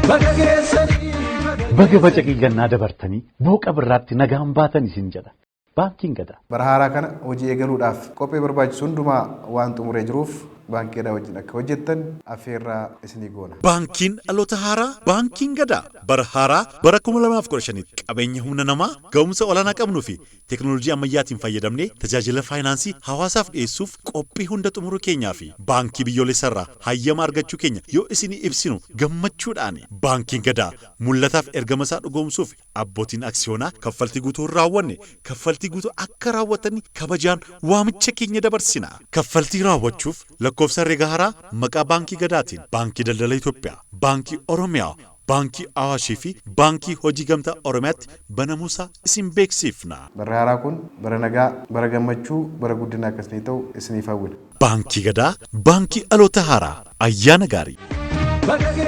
Baga geessanii. Baga bacaqii gannaa dabartanii booqa birraatti nagaan baatan isin jedha. Baankiin Gadaa. Bara haaraa kana hojii eegaluudhaaf qophii barbaachisu hundumaa waan xumuree jiruuf Baankii Gadaa wajjin akka hojjettan affeerraa isinii goona. Baankiin dhaloota haaraa Baankiin Gadaa bara haaraa bara 2015tti qabeenya humna namaa ga'umsa olaanaa qabnuu fi teeknooloojii ammayyaatiin fayyadamnee tajaajila faayinaansii hawaasaaf dhiyeessuuf qophii hunda xumuruu keenyaa fi Baankii Biyyoolessarraa hayyama argachuu keenya yoo isinii ibsinu gammachuudhaani. Baankiin Gadaa mul'ataaf ergamasaa dhugoomsuuf abbootiin aksiyoonaa kaffaltii guutuu hin raawwanne kaffaltii guutuu akka raawwatan kabajaan waamicha keenya dabarsina. Kaffaltii raawwachuuf lakkoofsa herrega haaraa maqaa Baankii Gadaatiin Baankii Daldala Itoophiyaa, Baankii Oromiyaa, Baankii Awaashii fi Baankii Hojii Gamtaa Oromiyaatti banamuusaa isin beeksiifna. Barri haaraa kun bara nagaa, bara gammachuu, bara guddinaa akka isinii ta'u isiniif hawwina. Baankii Gadaa, Baankii dhaloota haaraa! Ayyaana gaarii! Baga.